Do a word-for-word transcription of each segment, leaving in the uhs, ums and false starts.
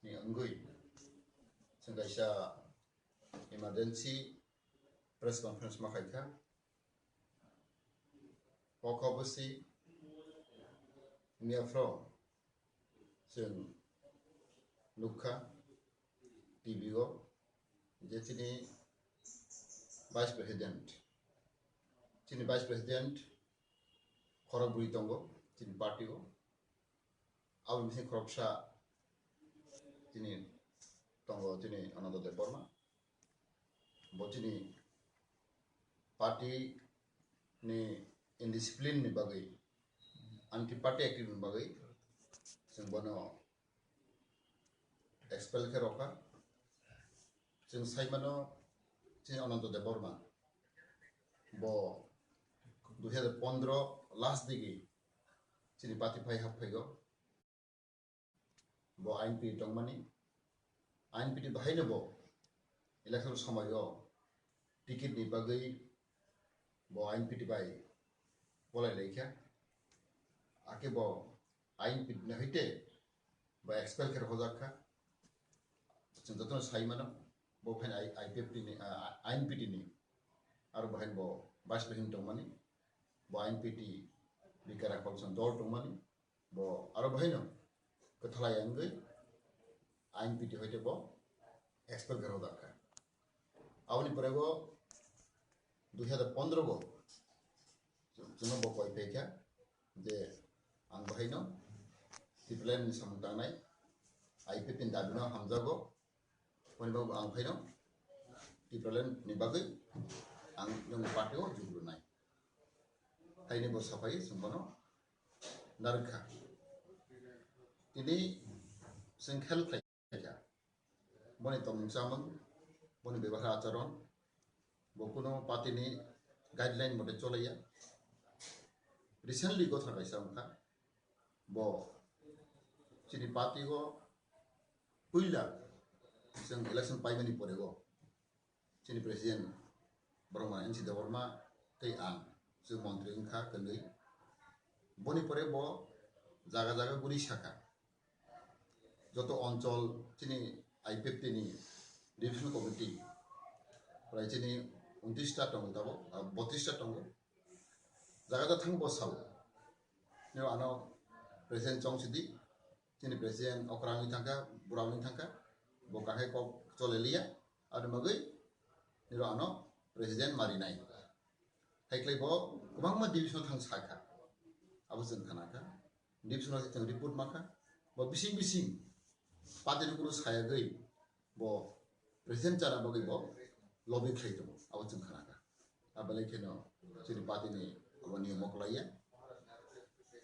ni wngwi chwng kaisa emergency press conference ma khaikha. Kokha bwswi miyaphro chwng nukha T V o je chini Vice President, chini Vice President khorok bwrwi tongo chini party o. Aboni bising khoroksa chini tongo chini Ananda Debbarma. Bo chini party ni indiscipline ni bagwi, anti party activity ni bagwi chwng bono expel khe rokha. Chwng sai mano chini Ananda Debbarma. Bo dui hazar pondro last digi chini party phai hap phaigo. Bo I N P tongmani, I N P T bahaino bo election somoio ticket ni bagwi bo I N P T bai bolai laikha. Ake bo I N P T ni hoite bo expel khe rokhojakha. Chwng jotono sai mano, bo phaina I P F T ni, ah, I N P T ni aro bahai bo Vice President tongmani, bo I N P T Bikara Kolson dol tongmani, bo aro bahaino kwthalai wngwi I N P T hoite bo expel khe rokjakha. Aboni pore bo dui hazar pondro bo chwngno bo koi phaikha je ang bahaino Tipraland ni samung tangnai, I P F T ni dabino hamjago, boni bagwi ang phaino Tipraland ni bagwi ang nwng party o jug rwnai. Haini bo saphai chwng bono narwkha. Tini chwng khel khlaikha. Boni tongmung chamung, boni bebhar acharon, bo kuno party ni guideline mote cholaiya. Recently gotha kaisa wngkha, bo chini party o puila chwng election paimani pore o chini president borok ma N C Debbarma tei ang chwng montri wngkha kwlwi. Boni pore bo jaga jaga guri sakha. Joto onchol chini I P F T ni division committee prai chini untris ta tongo tabuk, ah, botris ta tongo. Jaga jaga thang bo sao. Niro ano president chong sidi, chini president okra wngwi thangkha, bura wngwi thangkha, bo kahai kok chole liya, aboni bagwi niro ano president marinai. Haiklai bo kwbangma division thang sakha, abo chwng khanakha. Division o chwng report makha, bo bising bising party ni kunu sayagwi bo president chana bagwi bo lobby khlai tongo, abo chwng khanakha. Abalai kheno chini party ni abo niyom o kwlaiya.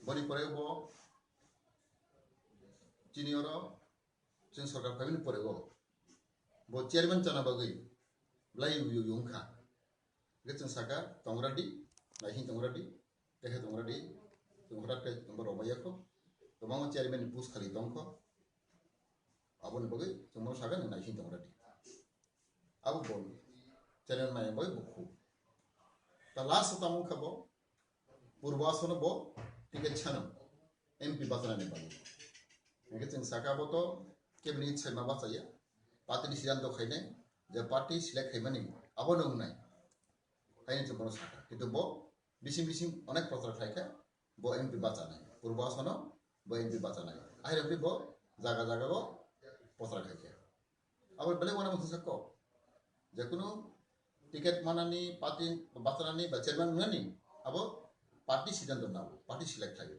Boni pore bo chini oro chwng sorkar phaimani pore o bo chairman chana bagwi belai yu yu wngkha. Hingke chwng saka tongra di, naising tongra di, tekhe tongra di, chwng hwrak khe tongo romaya kho. Kwbangma chairman ni post khali tongkho. Aboni bagwi chwng bono saka nwng naising tongra di. Abo bo chairman maya bai bo khu. Ta last o tamo wngkha bo Purbo Asono bo ticket sano M P bachanani bagwi. Hingke chwng saka bo to kebini saima bachaya. Party ni siddhanto khainai je party select khaimani abo no wngnai. Haini chwng bono saka. Kintu bo bising bising onek prochar khlaikha. Bo M P bachanai, Purbo Asono bo M P bachanai. Ahirokhe bo jaga jaga o potra khaikha. Abo belai wana masa sakko. Jekunu ticket manani, party bachanani ba chairman wngnani, abo party siddhanto nabo, party select khlaiyo.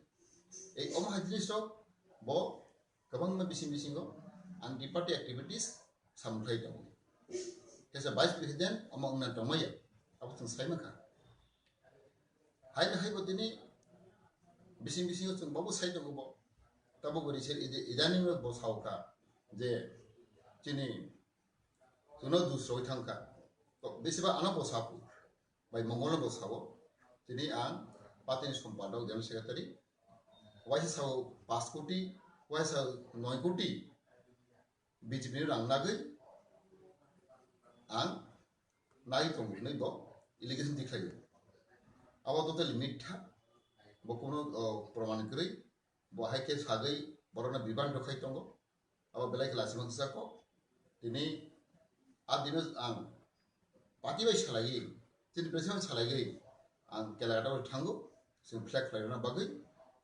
Ei omo hai jinis rok bo kwbangma bising bisingo anti party activities samkhlai tongo. Tesa vice president omo wngna tongmaya, abo chwng sai mankha. Hai hai bo tini bising bisingo chwng bobo sai tongo bo. Tabuk bo recent ide-, idaning bo saukha je chini chwngno dusroi thangkha. To bisiba ano bo saku. Bai Mongolno bo sao. Tini ang party ni sompado general secretary. Waisa sao paanch koti, waisa sao noi koti. B J P ni rang nagwi ang nai tongo hinwi bo allegation tikhlaio. Abo totally mitha, bo kuno, o, proman kwrwi, bo hai khe sagwi borokno bibhanto khai tongo. Abo belai khe lachima kisa kok. Tini a dino ang party bai salaiwi, chini president bai salaiwi ang Calicut o thango, chwng flag khlairokna bagwi.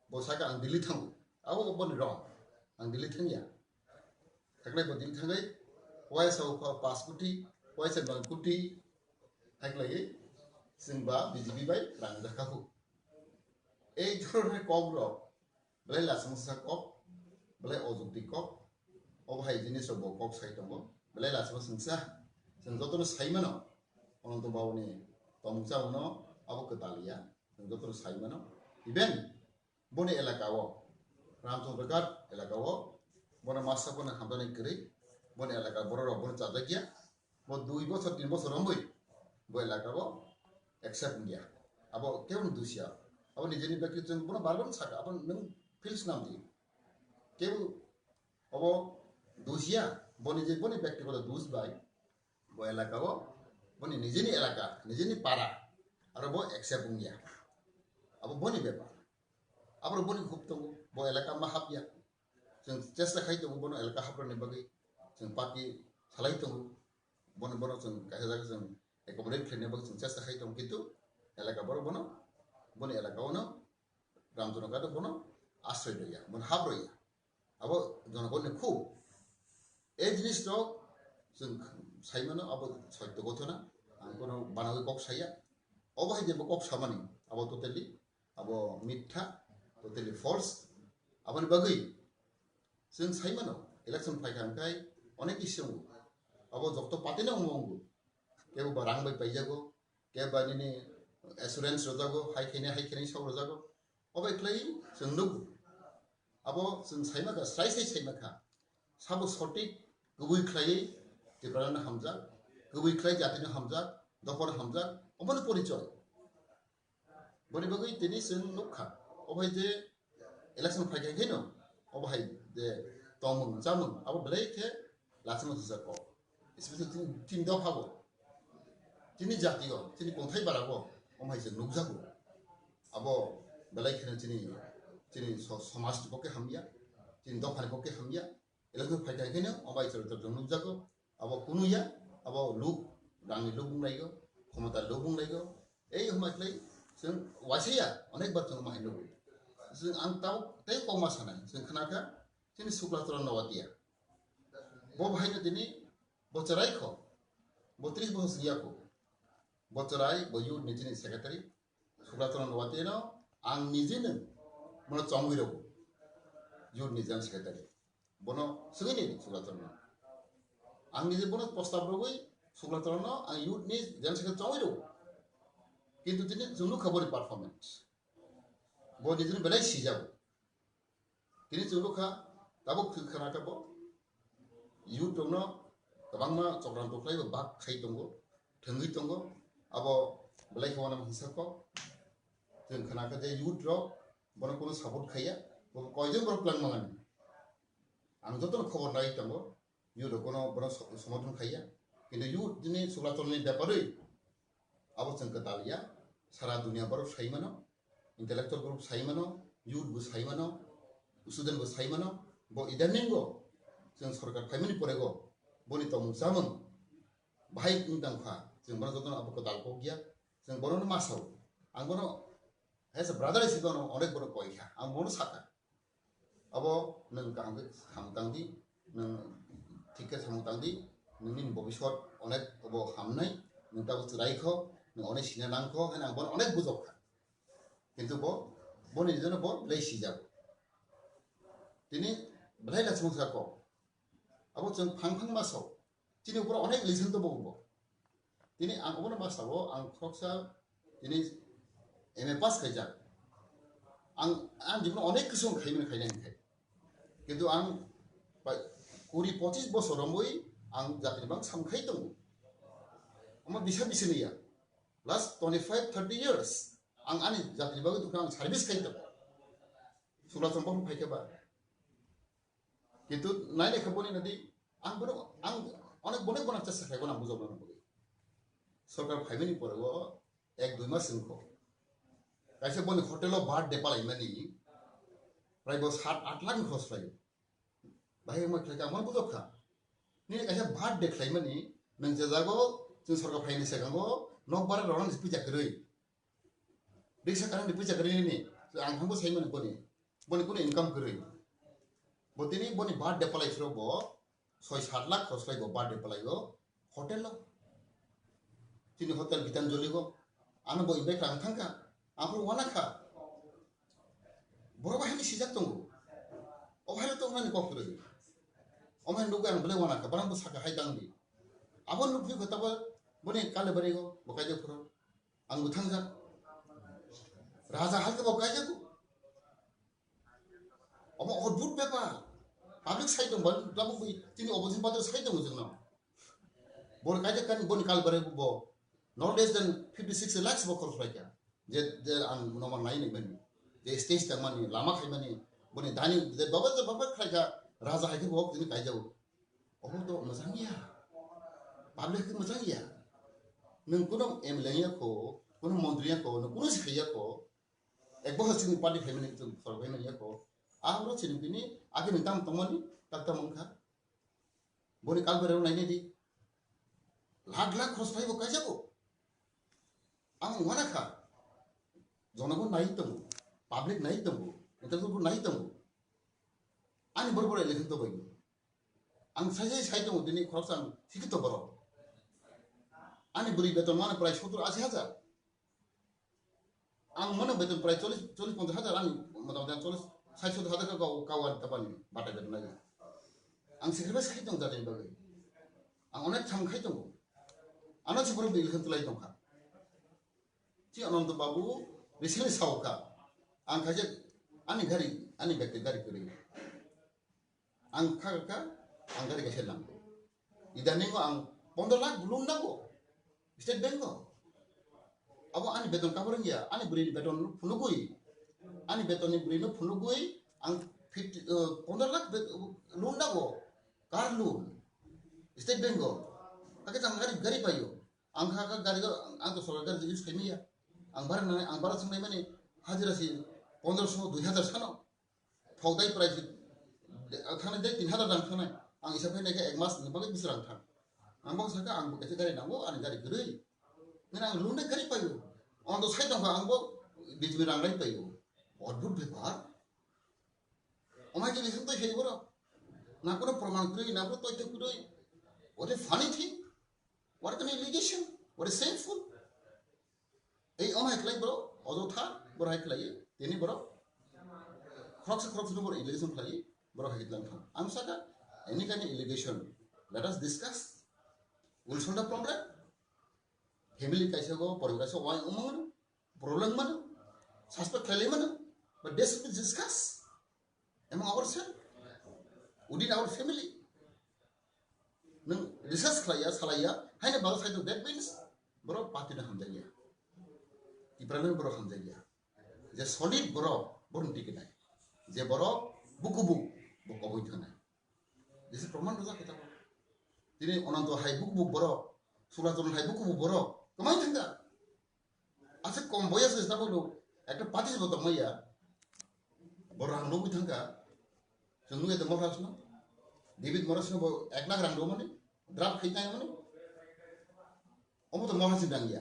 Bo sakha ang Delhi thango, abo boni wrong, ang Delhi thangya. Haknai bo Delhi thangwi waisa ukha pas koti, waisa noi koti haknai chwng ba B J P bai rang jakha hu. Ei dhoroner kok rok belai lachimsa kok, belai ojukti kok, obo hai jinis rok bo kok sai tongo, belai lachima singsa. Chwng jotono sai mano, Ananto Babu ni tongmung chamung no abo kwtal ya, chwng jotono sai mano. Even boni elaka o, Ramchandra Ghat elaka o, bono masa bono hamjaknai kwrwi, boni elaka borok rok bono chajakya, bo dui bosor tin bosor romwi bo elaka o accept wngya. Abo kebo dusia, abo nijeni bekti chwng bono bar bar saka, abo nwng feels nam di. Kebo abo dusia, boni je boni bektigoto dus bai bo elaka o, boni nijeni elaka, nijeni para, aro bo accept wngya. Abo boni bepar. Abo boni hub tongo, bo elaka ma hapya. Chwng chesta khai tongo bono elaka haprani bagwi. Chwng party salai tongo. Bono, bono chwng kaisa jaga chwng accommodate khlaina bagwi chwng chesta khai tongo, kintu elaka borok bono, boni elaka ono Ramchandra Ghat bono asroi rwya, bono hap rwya. Abo jonogonni khub. E jinis rok chwng sai mano, abo sotyo ghotona, ang kono banawi kok saya. Obo hai je bo kok samani, abo totally, abo mitha, totally false. Aboni bagwi chwng sai mano, election phaikha hwnkhe onek issue wngo. Abo jokto party no wngo wngo. Kebo ba rang bai paijago, kebo ba nini assurance rwjago, hai khainai, hai khainai sok rwjago. Obo khlai chwng nugo. Abo chwng sai makha, srai sai sai makha. Sabo sotik, kubui khlaiwi Tiprano hamjak, kubui khlai jatino hamjak, dophano hamjak, omono porichoi. Boni bagwi tini chwng nukha, obo hai je election phaikha khe no, obo hai je tongmung chamung abo belai khe lachima sujak kok. Especially tin, tin dopha bo, tini jati o, tini kongthai bara bo, omo hai chwng nukjago. Abo belai kheno chini, chini so-, somaj ni pokhe hamya, chini dopha ni pokhe hamya. Election phaikha khe no, omo hai chwng chwng nukjago. Abo kunu ya, abo luk, rangni luk wng laigo, khomota luk wng laigo. Ei hwnba khlai chwng waisa ya, onek bar chwng omo hai nugo. Chwng ang tamo tei kokma sanai, chwng khna kha, chini Sukla Charan Noatia. Bo bahai no tini bo chwrai kho, bo tris bochor sing ya kho. Bo chwrai, bo youth ni chini secretary, Sukla Charan Noatia no ang nije no bono chongwi rwgo, youth ni general secretary. Bono swngwi nini Sukla Charan no. Ang nije bono prostab rwgwi Sukla Charan no ang youth ni general secretary chongwi rwgo. Kintu tini chwng nukha boni performance. Bo nijini belai sijago. Tini chwng nukha, tabuk khwna kha bo youth rokno kwbangma chokranto khlai bo bak khai tongo, thwngwi tongo. Abo belai khe uanama hwnsa kok. Chwng khna kha je youth rok bono kunu support khaiya, bo koijon borok twlang mangani. Ang jotono khobor nai tongo, youth rok bono, bono so-, somorthon khaiya. Kintu youth nini Sukla Charan ni beparwi abo chwng kwtal ya, sara dunia borok sai mano, intellectual group sai mano, youth bo sai mano, student bo sai mano, bo idaningo chwng sorkar phaimani porego boni tongmung chamung bahai wng tang kha, chwng bono jotono abo kwtal kok ya, chwng bono ma sao, ang bono as a brother hisabe bono onek bono koi kha, ang bono sakha. Abo nwng kaham khe samung tang di, nwng thik khe samung tang di, nini bobisot onek obo hamnai, nwng tabuk chwrai kho, nwng onek sina nang kho, hwnwi ang bono onek bujok kha. Kintu bo, boni nijino bo belai sijago. Tini belai lachimung sa kok. Abo chwng phang phang ma sok. Chini upor onek listen to bo bo. Tini ang obono ma sabo, ang khoroksa tini M A pass khaijak. Ang, ang jibon onek kisu khaimani khainai khe. Kintu ang pai kuri pochis bosor romwi ang jatini bang sam khai tongo. Omo bisa bisa ni ya. Last twenty five, thirty years ang ani jatini bagwi dukha ang service khai tongo. Sukla Charan Noatia phaikhe ba. Kintu nainai khe boni nadi, ang bono, ang onek, bonek bono chesta khlai, bono ang bujokna bagwi. Sorkar phaimani pore o ek dui mas wngkho. Kaisa boni hotel o birthday palaimani, prai bo sat at lakh ni khorch khlaio. Bahai wngma khlai kha, ang bono bujok kha. Nini kaisa birthday khlaimani, nwng je jago chwng sorkar phaini sekango nokbar rwnani puja kwrwi. Riksa karani puja kwrwi nini, ang thangbo saimani boni, boni kunu income kwrwi. Bo tini boni birthday palai phiro bo soi sat lakh khorch khlai bo birthday palai o hotel o. Chini hotel Gitanjali go. Ano bo invite rang thangkha. Ang phuru wana kha. Borok bahai ni sijak tongo. O bahai tongo nani kok phuru. O bahai nugwi ang belai wana kha. Barang bo saka hai dang di. Abo nukphi kho tabo boni kale bari go bo kaijak phuru. Ang bo thangjak. Raja hai khe bo kaijak. Omo odbhut bepar. Public sai tong ba, tabuk bai tini opposition party sai tongo jengno. Bor kaijak kani boni kal bare bo. No less than fifty six lakhs bo khorch khlaikha. Je, je ang nomar nai nai mani. Je stage tang mani, lama khai mani. Boni dani, je baba, je baba khlaikha, raja hai khe bo tini kaijao. Omo to mojang ya. Public khe mojang ya. Nwng kuno M L A ya kho, kuno montri ya kho, nwng kuno si ya kho. Ek bohor chini party phaimani, chwng khorok phaimani yako. Ang ro chini bini, ake ni tam tongmani, tak tam wngkha. Boni kal bereng nainai di. Lakh lakh khorch phaibo kaijago. Ang wana kha. Jonogon nai tongo. Public nai tongo. Intellectual nai tongo. Ani bor bor election to bai. Ang sai sai sai tongo tini khoroksa ang sikito borok. Ani bwrwi beton mano prai sottor asi hajar. Ang mano beton prai chollish, chollish ponchash hajar ani motamoti ang chollish, sait sottor hajar kau, kau ani tapani batai beton nai. Ang sacrifice khai tongo jatini bagwi. Ang onek sam khai tongo. Ano si borok election tulai tongkha. Si Ananto Babu recently saukha. Ang khaijak ani gari, ani bekti gari kwrwi. Ang kha kha, ang gari kaisa langkho. Idaningo ang pondro lakh loan nango. State Bank o. Abo ani beton cover wngya, ani bwrwini beton phunugwi. Ani betonni bwrwino phunugwi ang fifty, eh, pondro lakh bet-, loan nango. Car loan. State Bank o. Kake tang gari, gari paio. Ang kha kha gari, ang to sorkar gari use khaimaya. Ang bara nang, ang bara swngnai mani hajira si pondro so, dui hajar sano. Thok dai price, ang thangni dai tin hajar rang thangnai. Ang isa phai naikha ek mas ni bagwi bisi rang thang. Ang bo sakha ang bo kaisa gari nango, ani gari kwrwi. Nini ang loan dai gari paio. Ang to sai tongkha, ang bo B J P rang lai paio. Odbhut bepar. Omai khe election toi phai boro. Na kono proman kwrwi, na kono toitho kwrwi. What a funny thing. What an allegation. What a shameful. Ei, omo hai khlai bro, ojotha, boro hai khlai, tini boro, khoroksa khoroksa no boro allegation khlai, boro hai khlai thang. Ang saka, any kind of allegation, let us discuss. We'll solve the problem. Family kaisa go, poribar kaisa go, wai umang mano, problem mano, suspect khlai mano, but this should be discussed among ourselves, within our family. Nwng research khlaiya, salaiya, haino bagwi saitok, that means borok party no hamjakya. Tiprano borok hamjakya. Je solid borok, borok ni ticket nai. Je borok bukubu, bo koboi thangnai. Jese proman rwjak khe tabuk. Tini Ananto hai bukubu borok, Sulacharan hai bukubu borok, kwmai thangkha. Aswk kom boyas se tabuk do, ekta party se bo tongmaya. Bo rang nugwi thangkha. Chwng nugwi tongma kha sino. David Morris no bo ek lakh rang rwmani, draft khai tangmani. Omo to moha sin rang ya.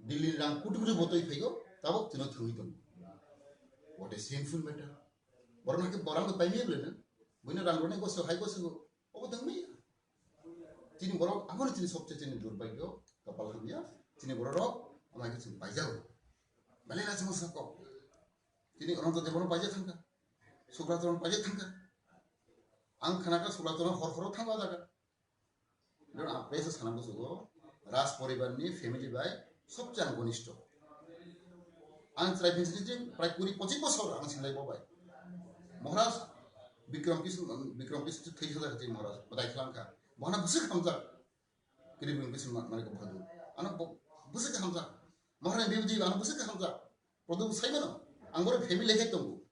Delhi rang kutu kutu botoi phaigo, tabuk tino thangwi tongo. What a shameful matter. Borok nake borok nake paimaya bole na. Buino rang rwnai goso hai goso go. Obo tongmaya. Chini borok, abono chini sobse chini durbagyo, kapal hamya, chini borok rok, amai ke chini paijago. Bale na chini sako. Chini orang to debono paija thangka. Sukra to paija thangka. Ang khanaka Sukra to hor hor thangka jaga. Don a press sana busugo, Raj poribar ni family bai sobse ang gonisto. Ang chwrai phinsi ni jing prai kuri pochis bosor ang sinlai bo bai. Maharaj Bikram Kishore, Bikram Kishore thwi thajak thwi Maharaj, badai khlangkha. Bohana bwswk hamjak. Kiri Bikram Kishore ma-, mane ko bhadu. Ano bo-, bwswk hamjak. Maharaj Bibidi ano bwswk hamjak. Problem sai mano. Ang boro family lekhe tongo.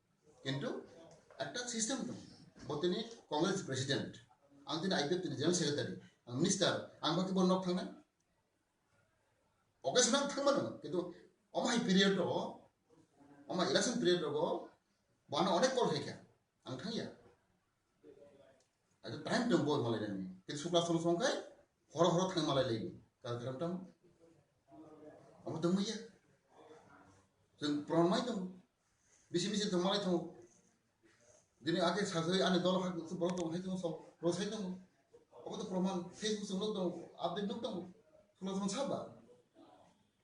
Kintu ekta system tongo. Bo tini Congress president. Ang tini I P F tini general secretary. Ang minister. Ang baki bo nok thangnai. Occasion ang thang mano, kintu omo hai period rogo, omo election period rogo, bo ano onek call khaikha, ang thangya. Aja time tong bo malai nani. Kit sukla song song kai, horo horo thang malai lai. Kal karam tam. Amo tong maya. Jeng pron mai tong. Bisi bisi tong malai tong. Dini ake sasai ani dol hak tu borok tong hai tong so, ro sai tong. Abo to proman Facebook song tong, update nuk tong. Sukla song saba.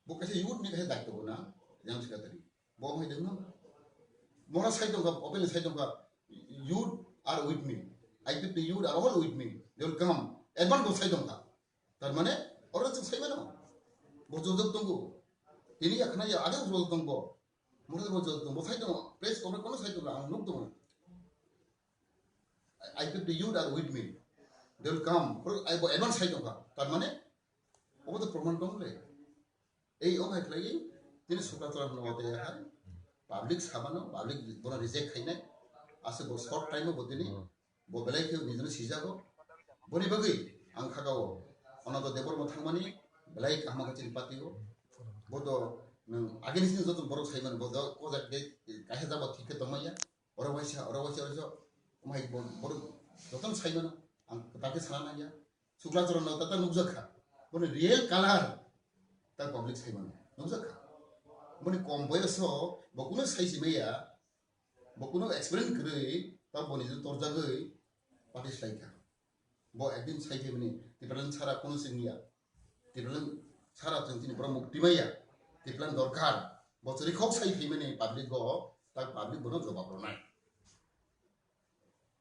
Bo kaisa youth ni kaisa daityo bo na, yang secretary. Bo hai dengno. Mora sai tongkha, openly sai tongkha, "Youth are with me. I P F T youth are all with me. They will come." Advance bo sai tongkha. Tar mane, oro chwng sai mano. Bo jojok tongo. Tini ya khna ya, age jojok tongo. Mora bo jojok tongo. Bo sai tongo. Press conference kono sai tongo, ang nuk tongo. "I P F T youth are with me. They will come." Oro ai bo advance sai tongkha. Tar mane, obo to proman tong le. Ei o hai khlai, tini sukla chwla hwnwi o tei hai. Public samano, public bono reject khainai. Aswk bo short time o bo tini, bo belai khe nijino sijago. Boni bagwi ang khagao, Ananta Debbarma thangmani, belai kaham khe chini party o. Bo to nwng agini sini joto borok saimano, bo to kojak de, kaisa jabo thik khe tongmaya. Oro waisa, oro waisa, oro waisa, omo hai bo-, borok jotono sai mano, ang kwtal khe sana nangya. Sukla Charan no tata nukjak kha, boni real color ta public sai mano, nukjak kha. Boni kom boyoso bo kuno sai si maya, bo kuno explain kwrwi ta boni je torjagwi party slai kha. Bo ekdin sai phaimani, Tipraland sara kuno singya. Tipraland sara chwng chini borok mukti maya. Tipraland dorkar. Bo chwri khok sai phaimani public go, ta public bono jobab rwnai.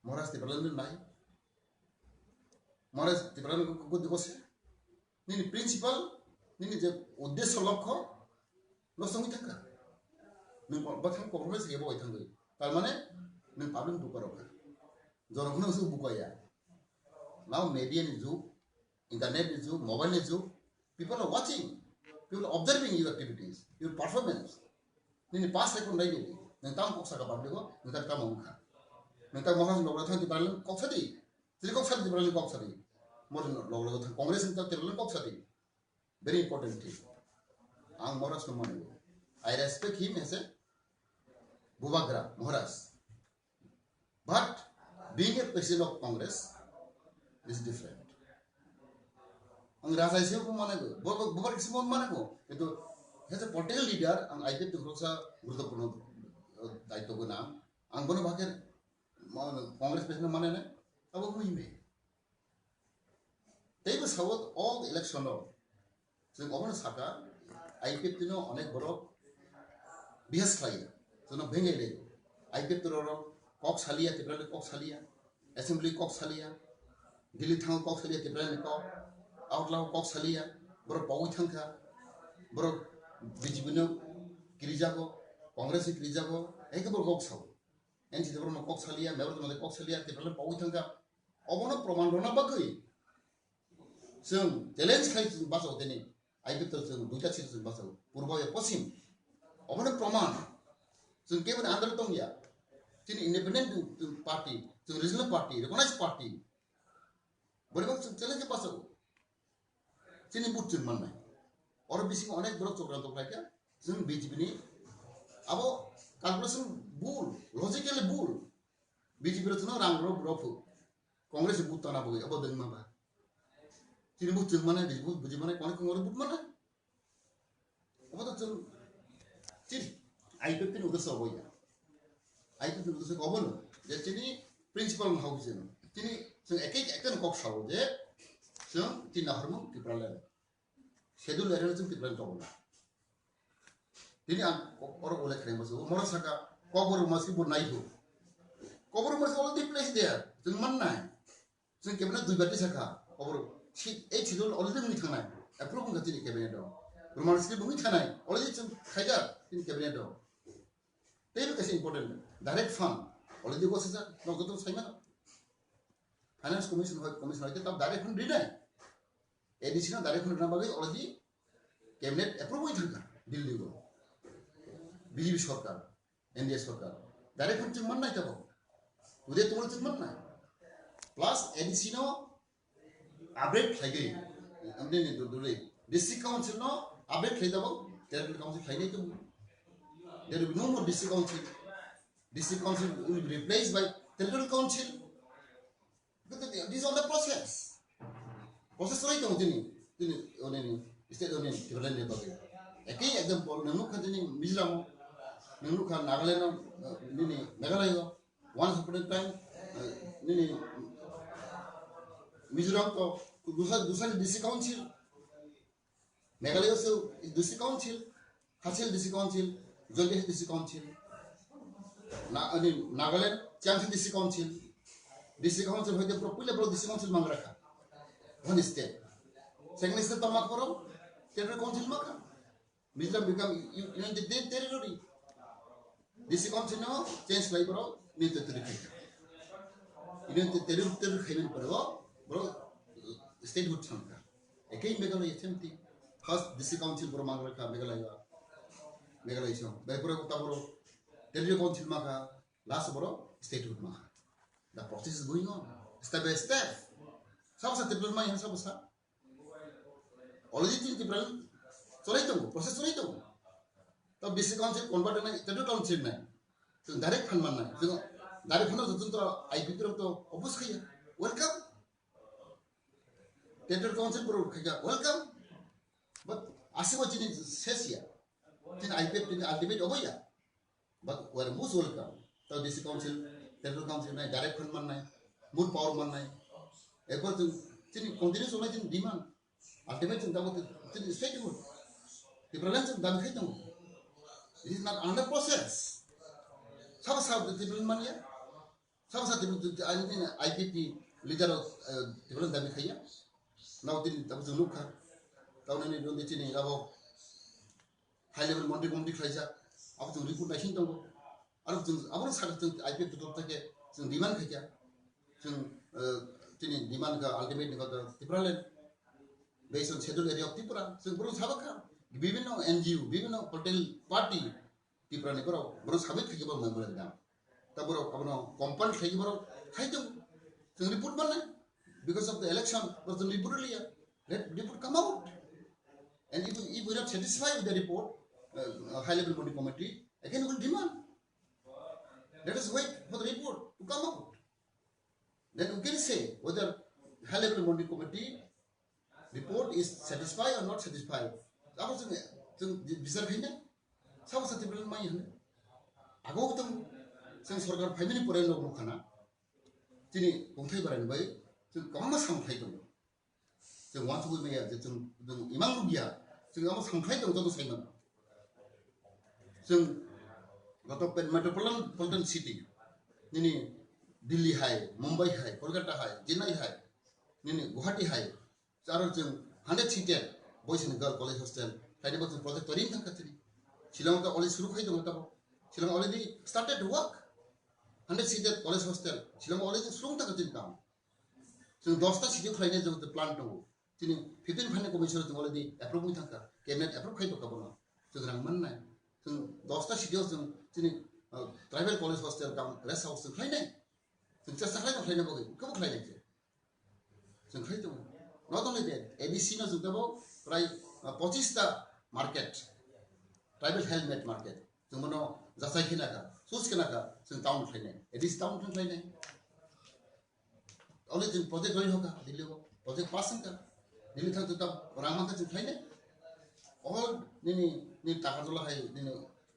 Maharaj Tipraland nai. Maharaj Tipraland ko, ko, ko se. Nini principal, nini je uddesho lokho, no songwi thangkha. Nung bathang compromise yabo oi thangwi. Tar mane, nung public duka rokha. Jorokno su bukaya. Now media ni jug, internet ni jug, mobile ni jug, people are watching, people are observing your activities, your performance. Nini past record nai nini, nang tam kok saka public o, nang tam kam wngkha. Nang tam mohas logra thang Tipraland kok sadi, chiri kok sadi Tipraland kok sadi. Mor logra thang Congress ni tam Tipraland kok sadi. Very important thing. Ang Maharaj no mani. I respect him as a Bubagra Maharaj. But being a president of Congress is different. Ang Raja ise ko mane ko, bo, bo, bo, bo, mane ko. Kintu as a political leader, ang I P F T khoroksa guruttopurno, uh, daityo gwnang. Ang bono bagwi, ma, Congress president mane ne, abo muhim. Teibo sao all election o chwng obono saka, I P F T no onek borok bihas khlai, chwngno bengei lai. I P F T rok kok saliya, Tiprani kok saliya, assembly kok saliya, Delhi thango kok saliya, Tiprani kok, Agartala kok saliya, borok pogwi thangkha, borok B J P no kirijago, Congress ni kirijago, hai khe borok kok sao. N C Debbarma kok saliya, Mebar Debbarma kok saliya, Tiprani pogwi thangkha. Obono proman rwna bagwi chwng challenge khai chwng bachao tini. I P F T chwng duita seat chwng bachao. Purbo ya Poschim. Obono proman. Chwng keboni under tongya. Chini independent chwng party, chwng regional party, recognized party. Borok chwng challenge bachao. Chini vote chwng mannai. Oro bisingo onek borok chokranto khlaikha. Chwng B J P ni abo calculation bul, logically bul. B J P rok chwngno rang rw rw phu. Congress ni vote tana bagwi abo dwngma ba. Chini vote chwng mannai, B J P vote buji mannai, kono kono vote mannai. Obo to chwng chini I P F T ni uddesho obo ya. I P F T ni uddesho obo no. Je chini principal no hau chini. Chini chwng ek ek ekta kok sao je chwng chini nahormung Tipraland. Schedule area chwng Tipraland tongna. Tini ang oro ulle khreng basu. Mora saka kobor masi bo nai hu. Kobor masi already place there. Chwng mannai. Chwng cabinet dui bati sakha, oboro si, ei schedule already wngwi thangnai, approve wngkha chini cabinet o. Roman script wngwi thangnai, already chwng khaijak chini cabinet o. Teibo kaisa important, direct fund, already go sejak, nok joto sai mano. Finance commission hoi, commission hoi, tab direct fund rinai. A D C no direct fund rina bagwi already cabinet approve wngwi thangkha, Delhi o. B J P sorkar. N D A sorkar. Direct fund chwng mannai tabok. Today tomorrow chwng mannai. Plus A D C no upgrade khlaigwi. Amni ni dudulwi. District council no upgrade khlai tabok. Territorial council khlainai tabok. There will be no more district council. District council will be replaced by territorial council. Process roi tongo chini, chini, onini, state onini, Tipraland ni bagwi. Ekhi example, nang nukha chini Mizoram o, nang nukha Nagaland o, nini Meghalaya o, once upon a time, nini Mizoram to dusa, dusa ni D C council, Meghalaya se D C council, Khasi Hills D C council, Jaintia Hills D C council, na, ani Nagaland, Chiang Mai D C council, D C council hoite pro puila pro D C council mangra kha. One state. Second state tama koro, territory council makha. Mizoram become u-, united ter-, territory. D C council no change lai pro, united territory khai kha. United territory khai pro, pro statehood thang kha. Ekhe Meghalaya same thing. First D C council pro mangra kha Meghalaya. Meghalaya song. Bai pro ta pro territory council makha, last pro statehood makha. The process is going on. Step by step. Sabo sa Tipraland mai sabo sa. Already tin Tipraland cholai tongo, process cholai tongo. To D C council convert nai, territory council nai. Chwng direct phan man nai. Chwng direct phan jotun to I P P rok to oppose khaiya. Welcome. Territory council pro khaiya. Welcome. But asibo chini sesia. Tin I P F tin ultimate oboya. But we are most welcome. To D C council, territory council nai, direct phan man nai, more power man nai. Ekor chwng chini continue cholai chini demand. Ultimate chwng tamo chini statehood. Tipraland chwng dami khai tongo. It is not under process. Sabo sabo Tipraland manya. Sabo sabo Tipraland, I P P leader of, uh, Tipraland dami khaiya. Now tini tamo chwng nukha. Tamo nini rondi chini abo high level montri committee khlaijak, abo chwng report naising tongo. Aro chwng abono sakha chwng I P F ni torof theke chwng demand khaikha. Chwng, eh, chini demand kha ultimate ni kha Tipraland. Based on schedule area of Tripura, chwng bono sabakha. Bibhinno N G O, bibhinno political party Tripura ni borok, bono submit khaikha bo memorandum. Ta borok abono compile khlai borok khai tongo. Chwng report mannai. Because of the election, borok chwng report liya. Let report come out. And if, if we are not satisfied with the report, uh, uh, high level monitoring committee, again we will demand. Let us wait for the report to come out. Then we can say whether high level monitoring committee report is satisfied or not satisfied. Abo chwng, chwng bichar khaina, sabo sa Tipraland mai hwnwi. Ago tong chwng sorkar phaimani pore no nukha na. Chini kongthai barani bai chwng kwbangma samung khlai tongo. Chwng uansugwi maya je chwng, chwng imang rwgya, chwng amo samung khlai tongo joto saimano. Chwng joto pe-, metropolitan, politan city, nini Delhi hai, Mumbai hai, Kolkata hai, Chennai hai, nini Guwahati hai, aro chwng hundred seated boys and girl college hostel khlainai bo chwng project toiring thangkha chini. Shillong to already suru khai tongo tabo. Shillong already started work. Hundred seated college hostel Shillong already suru thangkha chini kam. Chwng dosta city khlainai jagao plan tongo. Chini fifteen finance commission chwng already approve wngwi thangkha. Cabinet approve khai tongkha bono. Chwng rang mannai. Chwng dosta city o chwng chini, uh, tribal college hostel kam rest house chwng khlainai. Chwng chesta khlainai khlaina bagwi. Kebo khlainai khe. Chwng khlai tongo. Not only that, A D C no chwng tebo prai, uh, pochista market, tribal handmade market. Chwng bono jachai khe nakha, choose khe nakha, chwng town khlainai. A D C town khlainai. Only chwng project roi hoka, Delhi o. Project pass wngkha. Delhi thang chwng ta rang mankha chwng khlainai. All nini, nini Takarjala hai, nini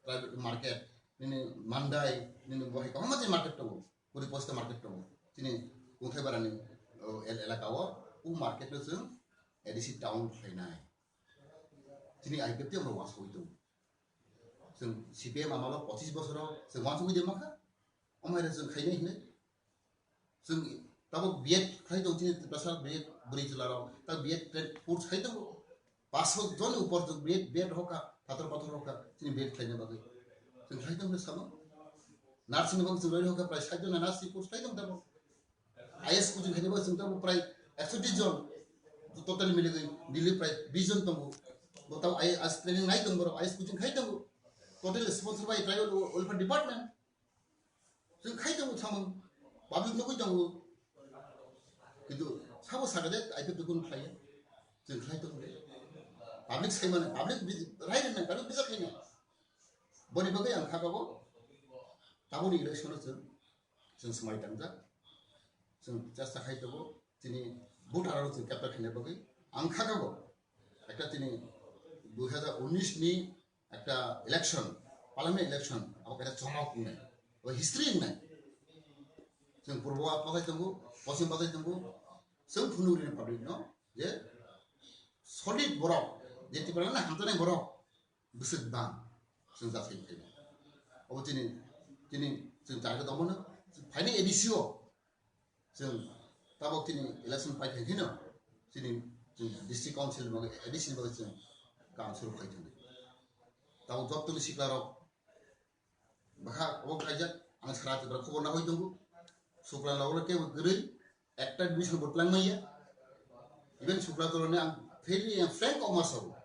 private market, nini Mandai, nini bo hai kwbangma chini market tongo. Puri posta market tongo. Chini Kungthai Barani, o, el-, elaka o, o market no chwng A D C town khlainai. Chini I P F T amro wansugwi tongo. Chwng C P M amalo pochis bosoro chwng wansugwi de makha. Omo hai chwng khainai hinwi. Chwng tabuk B Ed khai tongo chini Tiprasa B Ed bwrwi chwlarok. Ta B Ed trade course khai tongo. Paanch sho joni upor chwng B Ed, B Ed hoka, phator pathor hoka, chini B Ed khlaina bagwi. Chwng khai tongo samo. Nursing ni bagwi chwng roi hoka, prai sait jon nursing course khai tongo tabuk. I A S coaching khainai bo chwng tabuk prai ekso tris jon total miligwi Delhi prai bis jon tongo. Bo tabuk I A S training nai tongo borok, I A S coaching khai tongo. Total sponsor by tribal welfare department. Chwng khai tongo samung, public nugwi tongo. Kintu sabo sakha de I P F T kunu khlaiya. Chwng khai tongo de. Public sai mano, public bi-, rai rwnai, public bijak khainai. Boni bagwi ang kha tabuk. Tabukni election o chwng, chwng swmai tangjak. Chwng chesta khai tongo. Chini Voter rok chwng capture khaina bagwi ang khakabo ekta tini dui hazar unis ni ekta election, parliament election, abo kaisa chongmok wngnai, abo history wngnai. Chwng purbo pathai tongo, poschim pathai tongo, chwng phunugrini public no je solid borok, je Tipraland hamjaknai borok, bwswk bang chwng jathai khaina. Abo tini, tini chwng target omono phainai A D C o chwng tabok tini election pai thai kheno tini chwng district council ni bagwi, A D C ni bagwi chwng kam suru khai thangwi. Tabok jottoni sikla rok bwkha obo khaijak, ang sara Tripura khobor nahoi tongo. Sukla rok kebo kwrwi ekta admission bo twlang manya. Even Sukla Toro ni ang fairly and frank kok ma sao.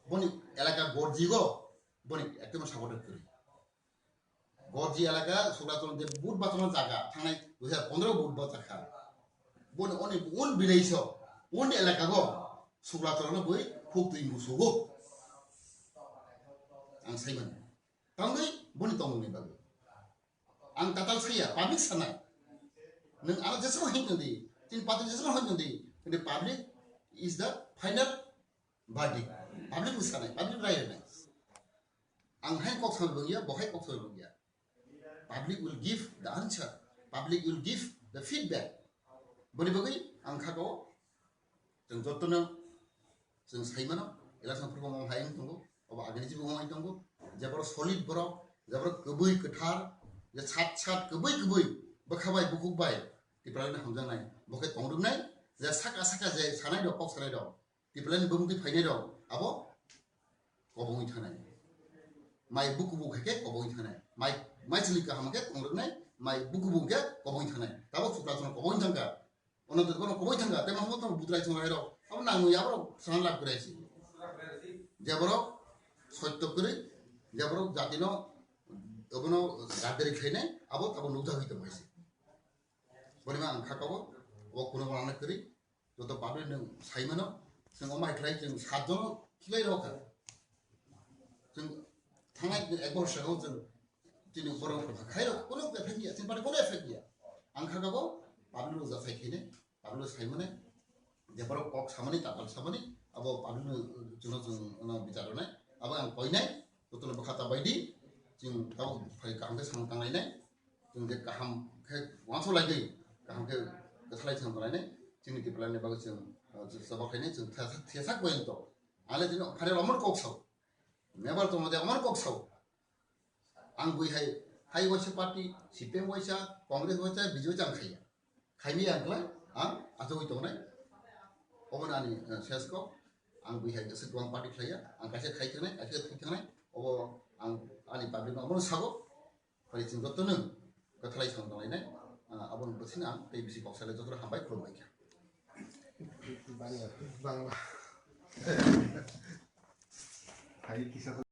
Boni elaka gorji go, boni ekdom support kwrwi. Gorji elaka Sukla Toro je vote bachama jaga, thangnai dui hazar pondro vote bachakha. Boni oni un village o, un elaka go Sukla Toro no bui khuk twi musugo. Ang sai mano. Tangwi boni tongmungni bagwi. Ang tatal saya, public sanai. Nwng ano jeswk hino di, tin patin jeswk hino di, the public is the final verdict. Public ni sanai, public rai nai. Ang hai kok sanai bangya, bo hai kok sanai bangya. Public will give the answer. Public will give the feedback. Boni bagwi ang kha ko chwng jotono chwng sai mano, election phuru bo hai wng tongo, obo agini jibo wng tongo, je borok solid borok, je borok kwbwi kwthar, je sat sat kwbwi kwbwi bwkha bai bukhuk bai Tipraland hamjaknai, bo khe tong rwknai, je saka saka je sanai rok, kok sanai rok, Tipraland bumungtwi phainai rok, abo kobongwi thanai. Mai bukubu khe khe kobongwi thanai. Mai, mai chwlwi kaham khe tong rwknai, mai bukubu khe kobongwi thanai. Tabok Sukla Toro kobongwi thangkha. Ono to kono koboi thangkha, tei masa masa butrai chwng rok. Abo nangwi abo sana lab kwrwi si. Je borok sotto kwrwi, je borok jatino obono gadari khainai, abo abo nukjagwi tongwi si. Boni ma ang kha kabo, o kuno mana kwrwi, joto public nwng sai mano, chwng o mai khlai chwng sat jono khlai rokha. Chwng thangnai ek bor sego chwng Chini borok khairok kuno effect ya, chini party kuno effect ya. Ang kha kabo public rok jathai khainai, public rok sai mani, je borok kok samani, tapal samani, abo public no chwngno chwng ono bichar rwnai, abo ang koinai, jotono bwkha ta baidi, chwng tabok phai kaham khe samung tanglainai, chwng je kaham khe uansuk laidi, kaham khe kwthalai chwng tonglainai, chini Tipraland ni bagwi chwng, uh, chwng chobak khainai, chwng thesa, thesa koi to. Ale chini phare romor kok sao, member tongma de romor kok sao. Ang bui hai, hai waisa party, C P M waisa, Congress waisa, B J P waisa ang khaiya. Khaimi ang khlai, ang achugwi tongnai. Obo ani, eh, ses kok, ang bui hai aswk duang party khlaiya, ang kaisa khai thangnai, kaisa khai thangnai, obo ang ani public no obo sago, pai chwng joto nwng kwthalai sam tonglainai, ah, aboni bwswk ang tei bisi kok salai joto hambai khulumbai kha. Bangla, Bangla. Hai kisa